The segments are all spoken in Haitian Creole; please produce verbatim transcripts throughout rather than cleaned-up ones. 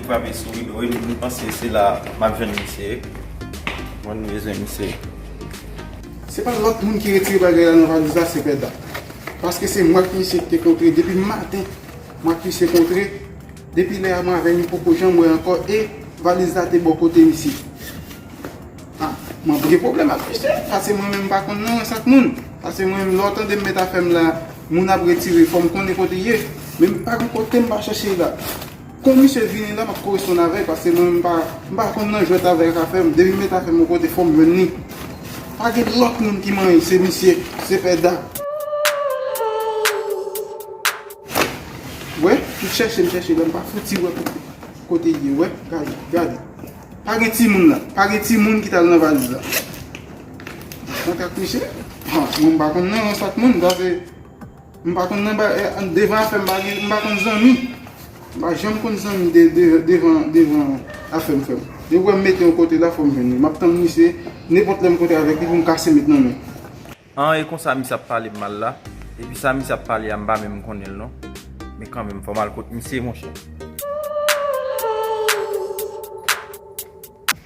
Frape sou rido, wi, m panse se la m ap jwenn misye. Mwen bezwen misye. Se pa lòt moun ki retire bagay la nan valiz la, se Pèda. Paske se mwen ak misye ki te kontre depi maten. Mwen ak misye kontre. Depi lè a, mwen avè li poko janm wè ankò. E valiz la te bò kote misye. Ah, mwen gen pwoblèm ak misye. Paske mwen menm m pa konn nan rans ak moun. Paske mwen menm, lè w tande m met afè m la, moun ap retire, fò m konnen kote l ye. Men m pa gen kote m pa chèche la. Kon misye vini la, m ap koresponn avè l, paske mwen, m pa, m pa konn nan jwèt avè l ka fè m. Depi m met afè m yon kote, fò m jwenn li. Pa gen lòt moun ki manyen, se misye, se Pèda. Wè, m chèche, m chèche la, m pa fouti wè kote, kote l ye, wè, gade, gade. Pa gen timoun la, pa gen timoun ki t al nan valiz la. Kontak misye, ha, mwen m pa konn nan rans ak moun, sa se M pa konn nan ba, eh, devan afè m pa gen, m pa konn zanmi. M pa janm konn zanmi de, de, devan, devan afè m, frè m. Depi w wè m mete yon kote la, fò m jwenn li. M ap tann misye, nenpòt lè m kontre avèk li pou m kase met nan men. An, e konsa misye ap pale m mal la. Epi sa misye ap pale a, m pa menm konnen l non. Men kanmenm, fò m al kot misye, monchè.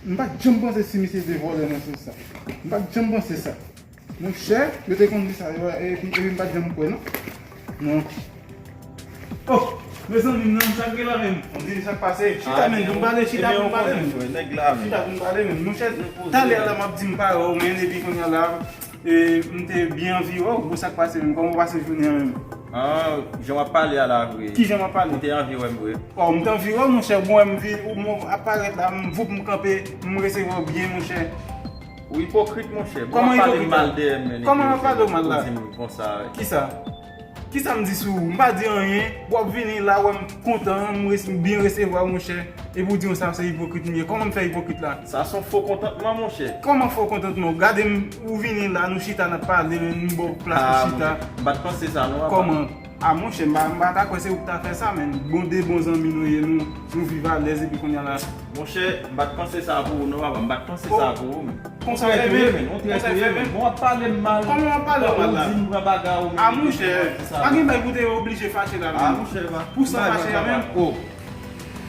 M pa t janm panse si misye te vòlè nan sans sa. M pa t janm panse sa. Monchè, yo te konn di sa, yo, epi, epi m pa t janm kwè, non. Non. Oh, mezanmi, non, sa k gen la menm? On dirait sa k pase. Chita, men, pou n pale, chita pou n pale, men. Chita pou n pale, men. Monchè, talè a la, m ap di m pa wè w, men, epi kounye a la, e, m te byen anvi wè w, bon, sa k pase, men, kòman w pase jounen an, men? Ah, jan w ap pale a la, vre. Ki jan m ap pale? Ou te anvi wè m, vre. Oh, m te anvi wè w, monchè, bon, m vi, ou, m ap parèt la, m voup, m kanpe, m resevwa w byen, monchè. Ou ipokrit, monchè. Kòman ipokrit? Kòman w ap pale m mal dèyè m, men, kòman w ap pale w mal la? Ou di m konsa. Kisa? Kisa m di sou ou? M pa di anyen. W ap vini la, wè m kontan, m res-, m byen resevwa w, monchè. Epi w di yon sa se ipokrit m ye. Kòman m fè ipokrit la? Sa se yon fo kontantman, monchè. Kòman fo kontantman? Gade m, ou vini la, nou chita, n ap pale, m ba w plas pou chita. Ah, monchè. M pa t panse sa, non, papa. Kòman? Ah, monchè, m pa, m pa ta kwè se ou ki ta fè sa, men. Bon, de bon zanmi nou ye, nou, nou viv alèz, epi kounye a la. Monchè, m pa t panse sa pou ou, non, papa. M pa t panse sa pou ou, men. Konsa w trèt ou ye, men. Ou trèt ou ye, men. Bon, w ap pale m mal. Kòman w ap pale m mal la? Ou di m pran bagay ou, men. Ah, monchè, pa gen bagay pou te oblije fache la, men. Ah, monchè, pa. Pou sa fache a, men. Oh.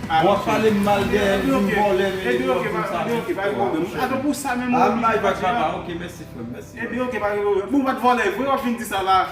Ah, bon, w ap pale m mal dèyè m, di m vòlè, men. Epi, oke, pa gen pwoblèm. Atò, pou sa menm, ou oblije fache a. Ah, m pa gen pwoblèm, papa. Oke, mèsi, frè m, mèsi. Epi, oke, pa gen pwoblèm. Bon, w pa t vòlè vre, w ap vin di sa la.